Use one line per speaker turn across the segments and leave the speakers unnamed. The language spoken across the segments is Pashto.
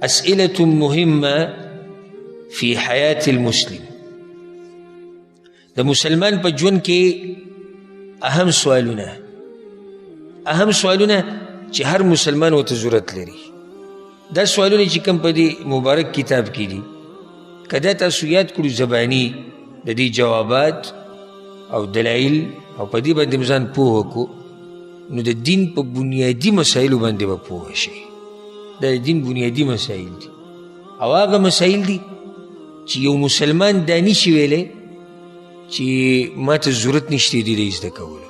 اسئلة مهمة في حياة المسلم. د مسلمان په ژوند کې اهم سوالونه، اهم سوالونه چې هر مسلمان ورته ضرورت لري. دا سوالونه چې کوم په دې مبارک کتاب کې دي، که دا تاسو یاد کړو زباني د دې جوابات او دلایل او په دې باندې ځان پوه کړو، نو د دین په بنیادي مسایلو باندې به پوه شئ. دا د دین بنیادي مسایل دي او هغه مسایل دي چې یو مسلمان دا نشي ویلی چې ما ته ضرورت نشته دې د زده کولو.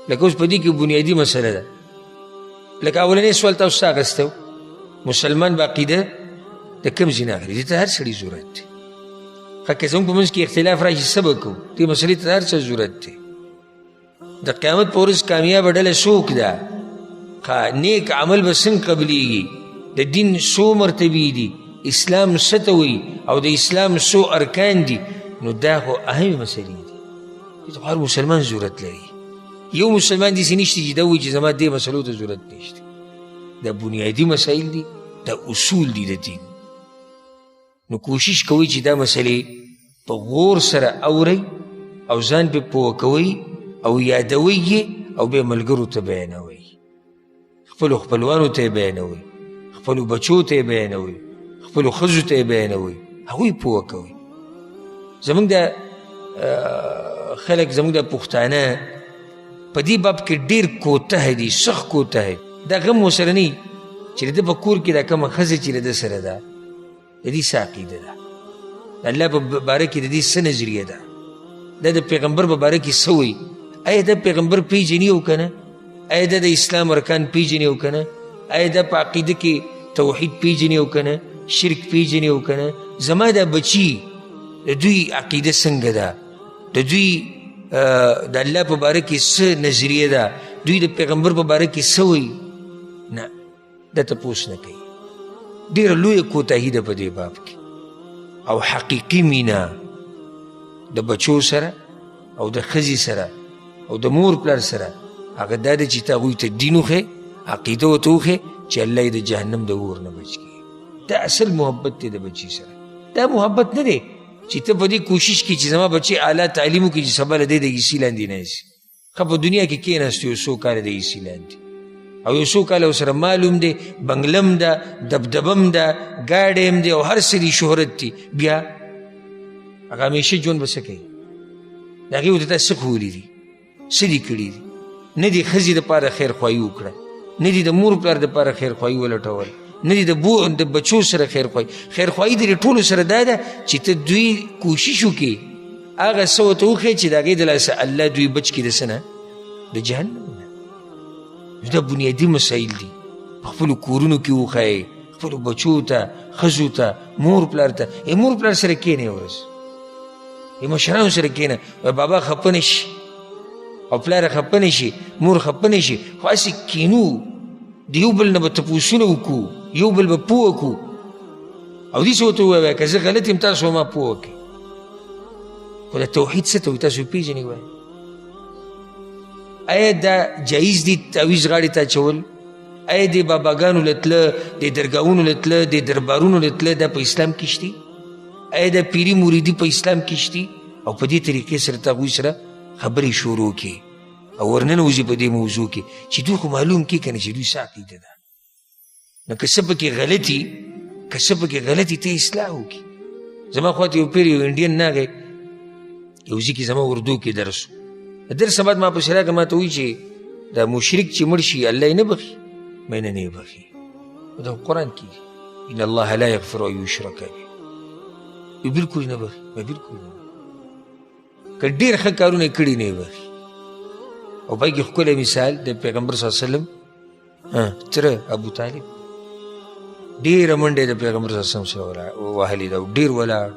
لکه اوس په دې کې بنیادي مسله ده. لکه اولنی سوال تاسو څه اخیستی و؟ مسلمان به عقیده د کوم ځای نه اخلي؟ دې ته هر سړي ضرورت دی. ښه، که زموږ په منځ کې اختلاف راشي څه به کوو؟ دې مسلې ته هر څه ضرورت دی. د قیامت په ورځ کامیابه ډله څوک ده؟ ښه، نیک عمل به څنګه قبلیږي؟ د دین څو مرتبې دي؟ اسلام څه ته وایي او د اسلام څو ارکان دي؟ نو دا خو اهمې مسلې دي، دې ته خو هر مسلمان ضرورت لري. یو مسلمان داسې نشته چې دا وایي چې زما دې مسلو ته ضرورت نشته. دا بنیادي مسایل دي، دا اصول دي د دین. نو کوشش کوئ چې دا مسلې په غور سره اورئ او ځان پرې پوه کوئ او یادوئ یې او بیا ملګرو ته بیانوئ، خپلو خپلوانو ته یې بیانوئ، خپلو بچو ته یې بیانوئ، خپلو ښځو ته یې بیانوئ، هغوی پوه کوئ. زموږ د خلک، زموږ د پښتانه په دې باب کې ډېر کوتاه دي، سخت کوتاه دي. دا غم ورسره نه وي چې د ده په کور کې دا کومه ښځه چې له ده سره ده، د دې څه عقیده ده، د الله په باره کې د دې څه نظریه ده، دا د پیغمبر په باره کې څه وایي، آیا دا پیغمبر پیژني او که نه، آیا دا د اسلام ارکان پیژني او که نه، آیا دا په عقیده کې توحید پیژني او که نه، شرک پیژني او که نه، زما دا بچي د دوی عقیده څنګه ده، د دوی د الله په باره کې څه نظریه ده، دوی د پیغمبر په باره کې څه وایي؟ نه، دا تپوس نه کوي. ډېره لویه کوتاهي ده په دې باب کې. او حقیقي مینه د بچو سره او د ښځې سره او د مور پلار سره هغه دا ده چې ته هغوی ته دین وښیې، عقیده ورته وښیې چې الله یې د جهنم د اور نه بچ کړي. دا اصل محبت دی د بچي سره. دا محبت نه دی چې ته په دې کوشش کړې چې زما بچی اعلی تعلیم وکړي چې سبا له دی د ایسي لاندې نه شي. ښه، په دنیا کې کېناست یو څو کاله د ایسي لاندې او یو څو کاله ورسره مال هم دی، بنګله هم ده، دبدبه هم ده، ګاډی هم دی او هر څه دی، شهرت دی، بیا هغه همیشه ژوند به څه کوي؟ د هغې ورته تا څه ښوولي دي، څه دې کړي دي؟ نه دې ښځې دپاره خیرخواهي وکړه، نه دې د مور پلار دپاره خیرخواهي ولټول، نه دې د بچو سره خیرخواهي. خیرخواهي د دې ټولو سره دا ده چې ته دوی کوشش وکړې هغه څه ورته وښیې چې د هغې د لاسه الله دوی بچ کړي د څه نه، د جهنم نه. دا بنیادي مسایل دي. په خپلو کورونو کې وښایئ، خپلو بچو ته، ښځو ته، مور پلار ته. ای مور پلار سره کښېنئ یوه ورځ، ای مشرانو سره کښېنه، وایي بابا خفه نه شي او پلار خفه نه شي، مور خفه نه شي، خو هسې کښېنو، د یو بل نه به تپوسونه وکړو، یو بل به پوه کړو او داسې ورته ووایه که زه غلط یم تاسو به ما پوه کړئ. خو د توحید څه ته وایي تاسو پېژنئ؟ وایي آیا دا جایز دي تعویذ غاړې ته اچول؟ آیا د باباګانو له تله، د درګاهونو له تله، د دربارونو له تله دا په اسلام کې شتي؟ آیا دا پیري مریدي په اسلام کې شتي؟ او په دې طریقې سره ته هغوی سره خبرې شروع کړې او ورننوځي په دې موضوع کې چې دوی خو معلوم کړي که نه چې دوی څه عقیده ده. نو که څه پکې غلطي، که څه پکې غلطي ته اصلاح وکړي. زما خوا ته یو پیر یو انډین ناغی، یو ځای کې زما اردو کې درس و. د درس بعد ما پسې راغی، ما ته وایي چې دا مشرک چې مړ شي الله یې نه بخښي. ما یې نه، نه یې بخښي، دا قرآن کې دي، ان الله لا یغفر ان یشرک به. وایي بالکل نه بخښي. ما بالکل نه بخښي، که ډېر ښه کارونه یې کړي نه یې بخښي. او پای کې ښکلی مثال د پیغمبر صلی الله علیه وسلم تره ابو طالب، ډېره منډه یې د پیغمبر صلی الله علیه وسلم سره وهلې ده او ډېر ولاړ،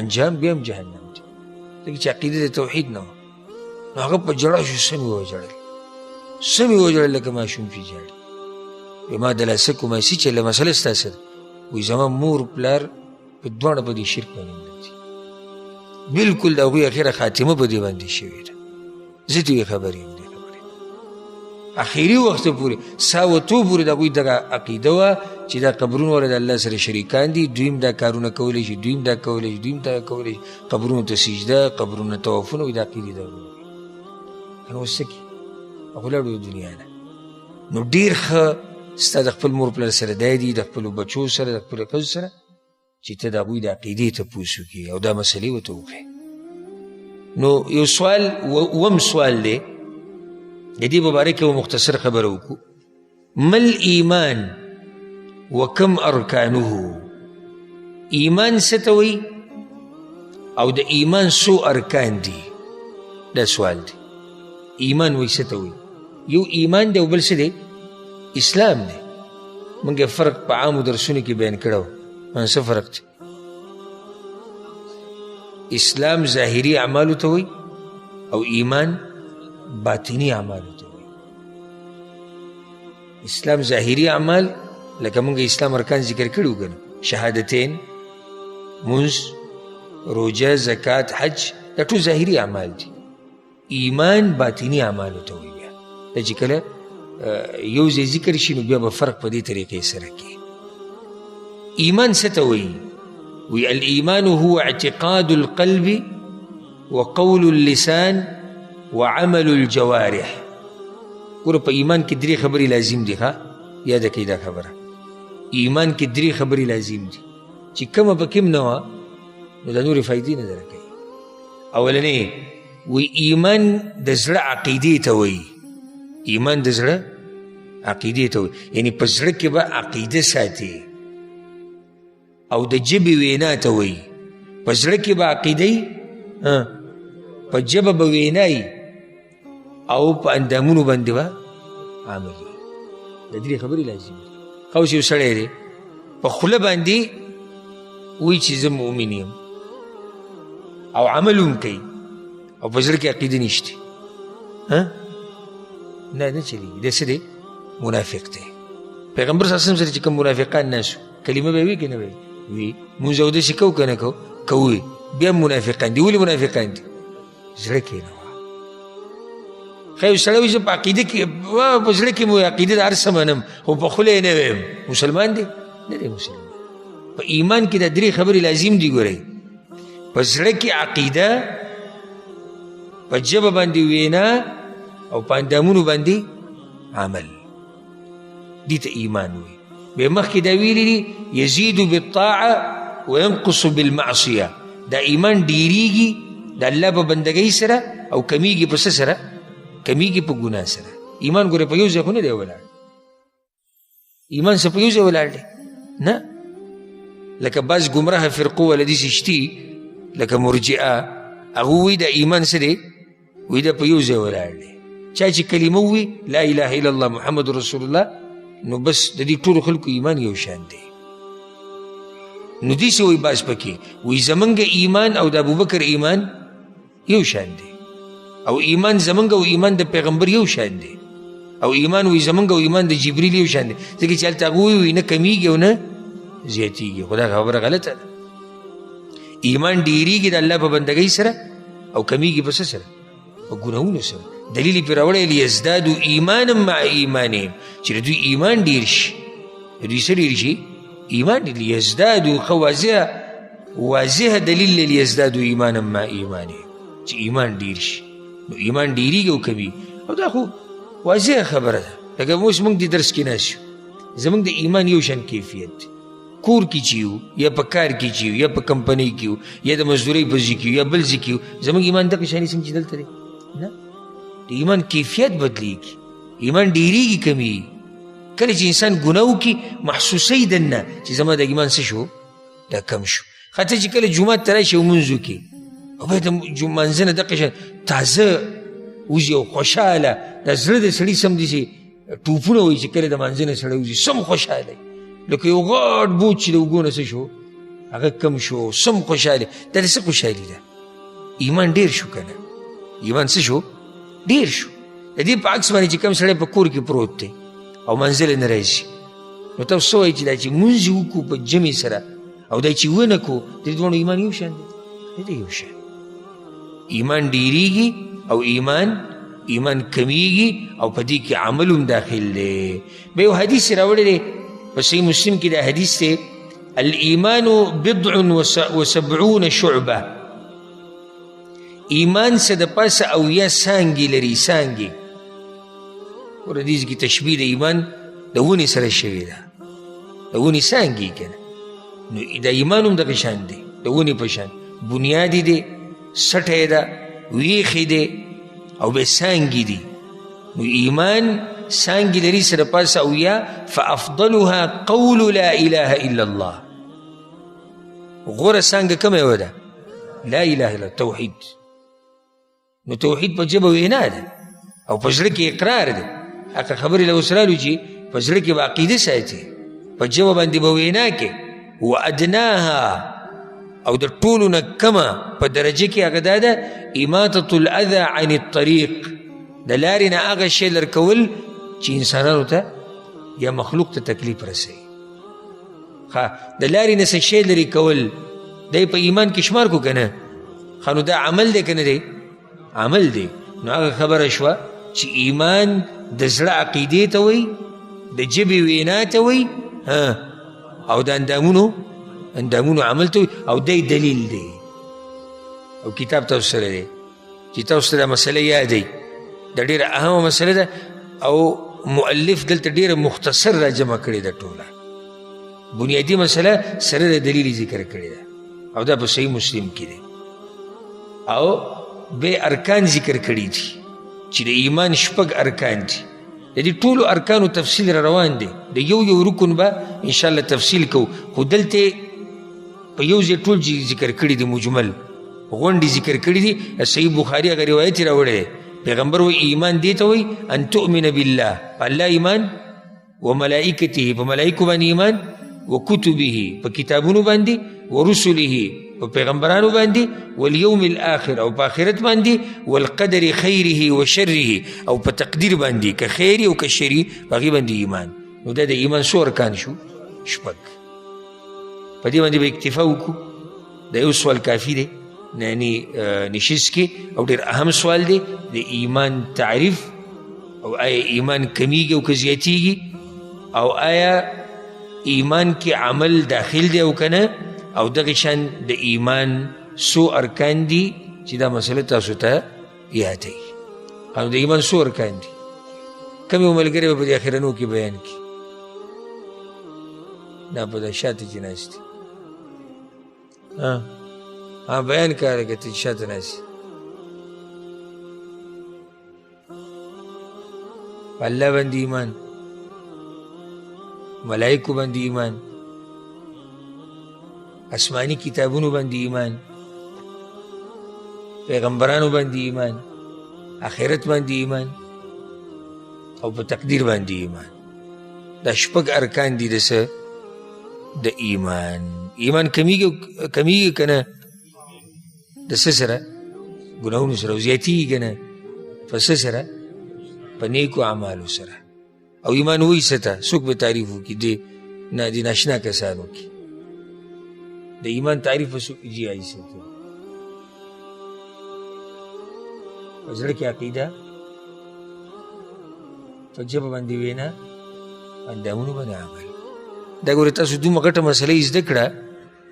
انجام بیا هم جهنم دی، ځکه چې عقیده د توحید نه وه. نو هغه په ژړا شو، سم یې وژړل، سم یې وژړل لکه ماشوم چې ژاړي. وایي ما دلاسه کوم څه چې له مسله ستا سره، وایي زما مور پلار په دواړه په دې شرک باندې مړه دي، بالکل د هغوی اخره خاتمه په دې باندې شوې ده. زه دې خبرې یم، دې خبرې. اخري وخت پورې سا وتو پورې د هغوی دغه عقیده وه چې دا قبرونو والا د الله سره شریکان دي، دوی هم دا کارونه کولی شي، دوی هم دا کولی شي، دوی هم دا کولی شي، قبرونو ته سجده، قبرونو طوافونه، وایي دا عقیدې د هغوی. نو اوس څه کړي؟ هغه لاړو د دنیا نه. نو ډېر ښه ستا د خپل مور پلار سره دی دي، د خپلو بچو سره، د خپلو ښځو سره، چې ته د هغوی د عقیدې تپوس وکړې او دا مسلې ورته وکړې. نو یو سوال، اووم سوال دی، د دې په باره کې یوه مختصر خبره وکړو. ما الایمان وکم ارکانه؟ ایمان څه ته وایي او د ایمان څو ارکان دي؟ دا سوال دی. ایمان وایي څه ته وایي؟ یو ایمان دی او بل څه دی؟ اسلام دی. موږ یې فرق په عامو درسونو کې بیان کړی و. څه فرق دی؟ اسلام ظاهري اعمالو ته وایي او ایمان باطني اعمالو ته وایي. اسلام ظاهري اعمال لکه موږ اسلام ارکان ذکر کړي وو که نه، شهادتین، مونځ، روژه، زکات، حج، دا ټول ظاهري اعمال دي. ایمان باطني اعمالو ته وایي. بیا دا چې کله یو ځای ذکر شي نو بیا به فرق په دې طریقې سره کې. ایمان څه ته وایي؟ وی الایمان هو اعتقاد القلب وقول اللسان وعمل الجوارح. ګوره په ایمان کې درې خبرې لازم دي، ښه یاده کړئ دا خبره. ایمان کې درې خبرې لازم دي چې کومه پکې هم نه وه نو دا نورې فایدې نه درکوي. اولنی وی ایمان د زړه عقیدې ته وایي. ایمان د زړه عقیدې ته وایي، یعنی په زړه کې به عقیده ساتي. او د ژبې وینا ته وایي، په زړه کې به عقیده وي، په ژبه به وینا وي، او په اندامونو باندې به عمل وي. دا درې خبرې لازم دي. ښه اوس یو سړی دی په خوله باندې وایي چې زه مؤمن یم او عمل هم کوي او په زړه کې عقیده نشته، نه نه چلېږي. دا څه دی؟ منافق دی. پیغمبر صلی الله علیه وسلم سره چې کوم منافقان ناست وو، کلمه به وي که نه به وي؟ مونځ اودس یې کوو که نه کوو؟ کوو. بیا منافقان دي. ولې منافقان دي؟ زړه کې نه وه. ښه یو سړی وایي زه په عقیده کې، په زړه کې مو عقیده د هر څه منم خو په خوله یې نه وایم، مسلمان دی؟ نه دی مسلمان. په ایمان کې دا درې خبرې لازم دي. ګورئ، په زړه کې عقیده، په ژبه باندې وینا، او په اندامونو باندې عمل، دې ته ایمان وایي. بیا مخکې دا ویلي دي یزید بالطاعة وینقص بالمعصیة. دا ایمان ډیریږي د الله په بندګۍ سره او کمیږي په څه سره؟ کمیږي په ګناه سره. ایمان ګوره په یو ځای خو نه دی ولاړ. ایمان څه په یو ځای ولاړ دی؟ نه. لکه بعض ګمراه فرقو والا داسې شتي لکه مرجئه، هغه وایي دا ایمان څه دی؟ وایي دا په یو ځای ولاړ دی. چا چې کلمه ووایي لا اله الا الله محمد رسول الله، نو بس د دې ټولو خلکو ایمان یو شان دی. نو داسې وایي بعض پکې وایي زمونږ ایمان او د ابوبکر ایمان یو شان دی، او ایمان زمونږ او ایمان د پیغمبر یو شان دی، او ایمان وایي زمونږ او ایمان د جبریل یو شان دی. ځکه چې هلته هغوی وایي نه کمیږي او نه زیاتیږي. خو دا خبره غلطه ده. ایمان ډیریږي د الله په بندګۍ سره او کمیږي په څه سره؟ په ګناهونو سره. دلیل یې پرې راوړی لیزدادو ایمانا مع ایمانهم، چې د دوی ایمان ډیر شي. د دوی څه ډیر شي؟ ایمان ډیر. لیزدادو، ښه واضح دلیل دی، لیزدادو ایمانا مع ایمانهم، چې ایمان ډیر شي. نو ایمان ډیریږي او کمیږي. او دا خو واضح خبره ده. لکه اوس موږ دې درس کې ناست یو، زموږ د ایمان یو شان کیفیت دی. کور کې چې یو، یا په کار کې چې یو، یا په کمپنۍ کې یو، یا د مزدورۍ په ځای کې یو، یا بل ځای کې یو، زموږ ایمان دغه شان څنګه چې دلته دی؟ نه، د ایمان کیفیت بدلیږي، ایمان ډیریږي کمیږي. کله چې انسان ګناه وکړي محسوسوي دننه چې زما د ایمان څه شو؟ دا کم شو. ښه ته چې کله جومات ته راشي او لمونځ وکړي او بیا د لمانځه نه دقه شان تازه وځي او خوشحاله، د زړه د سړي سم دي چې ټوپونه وایي چې کله د لمانځه نه سړی وځي سم خوشحاله وي، لکه یو غټ بوج چې د اوږو نه څه شو هغه کم شو، سم خوشحاله. دا د څه خوشحالي ده؟ ایمان ډېر شو که نه؟ ایمان څه شو؟ ډېر شو. د دې په عکس باندې چې کوم سړی په کور کې پروت دی او منزل نه راځي، نو تاسو څه وایئ چې دا چې مونځ یې وکړو په جمع سره او دا چې ونه کړو، د دې دواړو ایمان یو شان دی؟ نه دی یو شان. ایمان ډېرېږي او ایمان ایمان کمیږي او په دې کې عمل هم داخل دی. بیا یو حدیث یې راوړی دی په صحیح مسلم کې، دا حدیث دی الایمان بضع وسبعون شعبه، ایمان څه د پاسه 70 څانګې لري. څانګې ګوره دې کې تشبیه د ایمان د ونې سره شوې ده، د ونې څانګې که نه، نو د ایمان هم دغه شان دی، د ونې په شان بنیاد یې دی، سټه یې ده، ویښې دی او بیا څانګې دي. نو ایمان څانګې لري څه د پاسه 70. فافضلها قول لا اله الا الله، غوره څانګه کومه یوه ده؟ لا اله الا توحید. نو توحید په ژبه وینا ده او په زړه کې اقرار دی. هغه خبرې له اوس رالو چې په زړه کې به عقیده ساتي، په ژبه باندې به وینا کې. وادناها او د ټولو نه کمه په درجه کې هغه دا ده اماطة الاذى عن الطریق، د لارې نه هغه شی لر کول چې انسانانو ته یا مخلوق ته تکلیف رسوي. ښه، د لارې نه څه شی لرې کول دی په ایمان کې شمار کو که نه؟ ښه، نو دا عمل دی که نه دی؟ عمل دی. نو هغه خبره شوه چې ایمان د زړه عقیدې ته وایي، د ژبې وینا ته وایي، او د اندامونو عمل ته وایي، او دی دلیل دی. او کتاب تاسو سره دی چې تاسو ته دا مسله یادوي، دا ډېره اهمه مسله ده او مؤلف دلته ډېره مختصر را جمع کړې ده. ټوله بنیادي مسله سره د دلیل ذکر کړې ده او دا په صحیح مسلم کې دی. او بیا ارکان ذکر کړي دي چې د ایمان 6 ارکان دي. د دې ټولو ارکانو تفصیل را روان دی، د یو یو رکن به انشاءالله تفصیل کوو، خو دلته په یو ځای ټول ذکر کړي دي، مجمل غونډې ذکر کړي دي. صحیح بخاري هغه روایت یې راوړی دی، پیغمبر وایي ایمان دې ته وایي ان تؤمن بالله، په الله ایمان، وملائکته، په ملائکو باندې ایمان، وکتبه، په کتابونو باندې، ورسله، په پیغمبرانو باندې، والیوم الاخر، او په آخرت باندې، والقدر خیره وشره، او په تقدیر باندې که خیری او که شری په هغې باندې ایمان. نو دا د ایمان څو ارکان شو؟ 6. په دې باندې به اکتفا وکړو، دا یو سوال کافي دی یعنی نشست کې، او ډېر اهم سوال دی د ایمان تعریف، او آیا ایمان کمیږي او که زیاتیږي، او آیا ایمان کې عمل داخل دی او که نه، او دغه شان د ایمان څو ارکان دي چې دا مسله تاسو ته یادوي. او د ایمان څو ارکان دي؟ کوم یو ملګری به په دې اخرنو کې بیان کړي؟ دا په دا شاته چې ناست دي. ها بیان کړه لکه ته چې شاته ناست یې. په الله باندې ایمان، ملائکو باندې ایمان، آسماني کتابونو باندې ایمان، پیغمبرانو باندې ایمان، آخرت باندې ایمان، او په تقدیر باندې ایمان. دا 6 ارکان دي د څه؟ د ایمان. ایمان کمیږي که نه؟ د څه سره؟ ګناهونو سره. او زیاتیږي که نه؟ په څه سره؟ په نیکو اعمالو سره. او ایمان وایي څه ته؟ څوک به تعریف وکړي؟ دې ناشنا کسانو کې د ایمان تعریف به څوک؟ جی عیسی ته په زړه کې عقیده، په ژبه باندې وینا، اندامونو باندې عمل. دا ګوره تاسو دومره غټه مسله یې زده کړه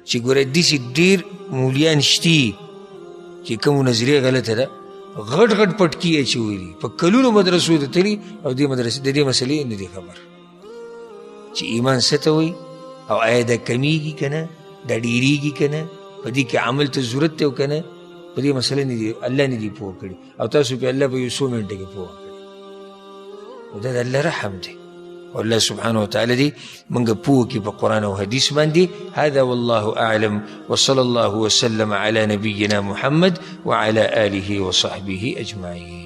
چې ګوره داسې ډېر مولیان شتي چې کوم نظریه غلطه ده، غټ غټ پټکي یې اچولي، په کلونو مدرسو ته تللي او د دې مسلې نه دي خبر چې ایمان څه ته وایي، او آیا دا کمیږي که نه، دا ډېرېږي که نه، په دې کې عمل ته ضرورت دی او که نه، په دې مسله نه دي الله نه دي پوه کړي. او تاسو پې الله په یو څو منټه کې پوه کړي. نو دا د الله رحم دی. والله سبحانه وتعالى دي منګ پوه کې په قرآن او حدیث باندې. هذا والله أعلم، وصلى الله وسلم على نبينا محمد وعلى آله وصحبه أجمعين.